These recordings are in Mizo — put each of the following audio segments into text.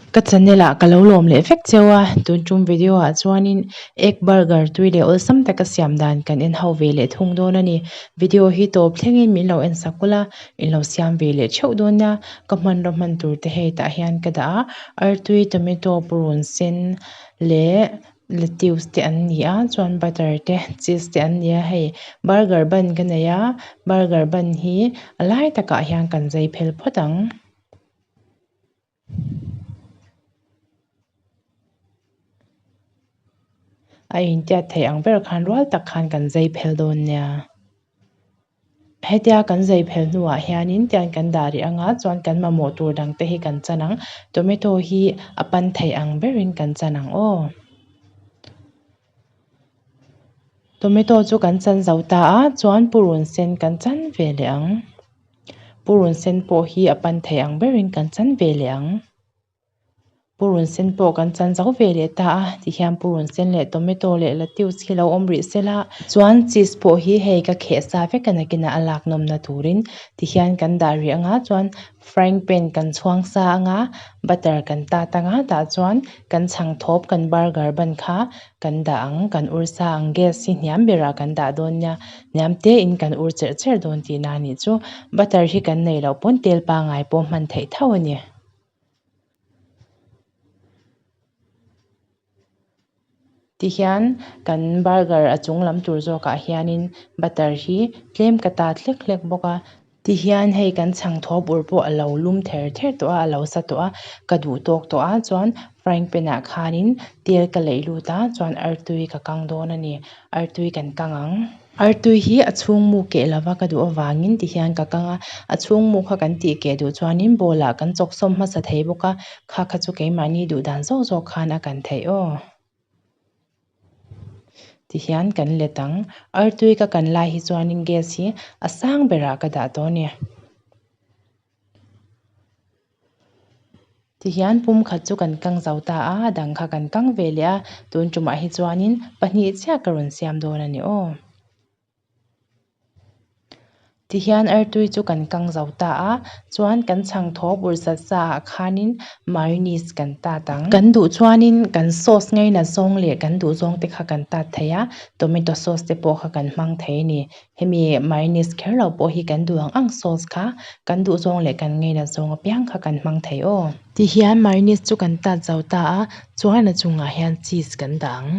Ka channel ah ka lo lawm leh vek cheu a, tun tum video ah chuanin egg burger tui leh awlsam taka siam dan kan en ho ve leh thung dawn a ni. Video hi tawp thlengin min lo en sak ula, in lo siam ve leh theuh dawn nia. Ka hmanraw hman tur te hei tah hian ka dah a, artui, tomato, purun sen leh lettuce te an ni a chuan butter te cheese te an ni a hei burger bun ka nei a burger bun hi a lai takah hian kan zai phel phawt ang. A intiat theih ang ber khan rual tak khan kan zai phel dawn nia. Hetia kan zai phel hnuah hianin tian kan dah rih anga chuan kan mamawh tur dang te hi kan chan ang. Tomato hi a pan theih ang berin kan chan ang aw. Tomato chu kan chan zo ta a chuan purun sen kan chan ve leh ang. Purun sen pawh hi a pan theih ang berin kan chan ve leh ang. Purun sen pawh kan chan zo ve leh ta a tihian purun sen leh tomato leh lettuce hi lo awm rih sela chuan cheese pawh hi hei ka kheh sa vek a nakinah a lak nawmna turin tihian kan dah rih anga chuan frying pan kan chhuang sa anga butter kan tat anga tah chuan kan chhang thawp kan burger ban kha kan dah ang kan ur sa ang gas hi hniam berah kan dah dawn nia hniam te in kan ur cherh cherh dawn tihna a nih chu butter hi kan neih loh pawn tel pangngai pawh hman theih tho a ni. Tihian kan burger a chung lam tur zawkah hianin butter hi tlem ka tat hlek hlek bawk a tihian hei kan chhang thaw bur pawh a lo lum ther ther tawh a a lo sa tawh a ka duh tawk tawh a chuan frying pan ah khanin tel ka leih lut a chuan artui ka kang dawn a ni artui kan kang ang. Artui hi a chhung mu keh lova ka duh avangin ti hian ka kang a, a chhung mu kha kan tih keh duh chuanin bowl ah kan chawk sawm hmasa thei bawk a, kha kha chu keimahni duh dan zawk zawk khan a kan theih aw. Ti hian kan let ang, artui ka kan lai hi chuanin gas hi a sang berah ka dah tawh a ni. Tihian pum khat chu kan kang zo ta a, a dang kha kan kang ve leh a, tun tumah hi chuanin pahnih chiah ka rawn siam dawn a ni aw. Tihian artui chu kan kang zo ta a, chuan kan chhang thaw bur zat sa ah khanin mayonnaise kan tat ang. Kan duh chuanin kan sauce ngaina zawng leh kan duh zawng te kha kan tat thei a, tomato sauce te pawh kha kan hmang thei a ni. Hemi mayonnaise kher lo pawh hi kan duh ang ang sauce kha kan duh zawng leh kan ngaina zawng apiang kha kan hmang thei aw. Tihian mayonnaise chu kan tat zo ta a, chuan a chungah hian cheese kan dah ang.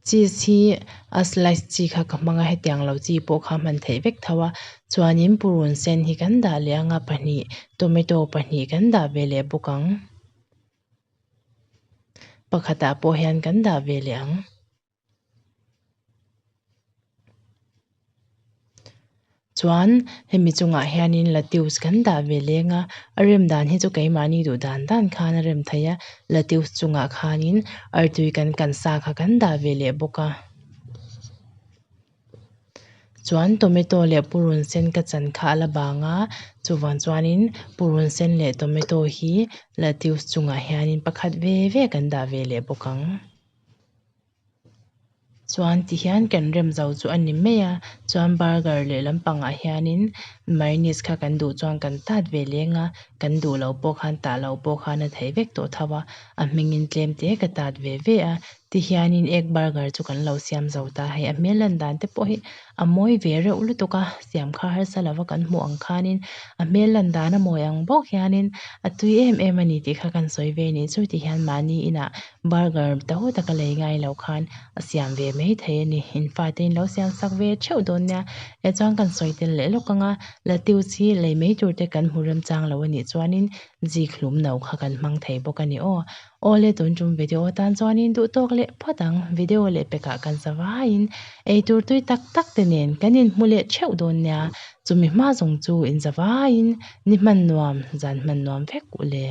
Cheese hi a slice chi kha ka hmang a, hetiang lo chi pawh kha hman theih vek tho a. Chuanin purun sen hi kan dah leh anga pahnih tomato pahnih kan dah ve leh bawk ang. Pakhatah pawh hian kan dah ve leh ang. Chuan hemi chungah hianin lettuce kan dah ve leng a a rem dan hi chu keimahni duh dan dan khan a rem thei a lettuce chungah khanin artui kan kan sa kha kan dah ve leh bawk a chuan tomato leh purun sen ka chan kha a la bang a chuvang chuanin purun sen leh tomato hi lettuce chungah hianin pakhat ve ve kan dah ve leh bawk ang. Chuan ti hian kan rem zo chu a ni mai a chuan burger leh lampangah hianin mayonnaise kha kan duh chuan kan tat ve leng a kan duh loh pawh khan tah loh pawh khan a theih vek tawh tho a a hmingin tlem te ka tat ve ve a ti hianin egg burger chu kan lo siam zo ta hei a hmel lan dan te pawh hi a mawi ve reuh lutuk a siam kha harsa lova kan hmuh ang khanin a hmel lan dan a mawi ang bawk hianin a tui em em a ni tih kha kan sawi ve anih chu ti hian mahni inah burger to taka lei ngai lo khan a siam ve mai thei a ni in fate in lo siam sak ve theuh dawn nia eh chuan kan sawi tel leh lawk ang a lettuce hi lei mai tur te kan hmu remchang lo a nih chuanin zik hlum no kha kan hmang thei bawk a ni aw. Awle tun tum video atan chuanin duh tawk leh phawt ang video leh pekah kan za vaiin eitur tui tak tak te nen kan inhmu leh theuh dawn nia chumi hma zawng chu in za vaiin ni hman nuam zan hman nuam vek u le.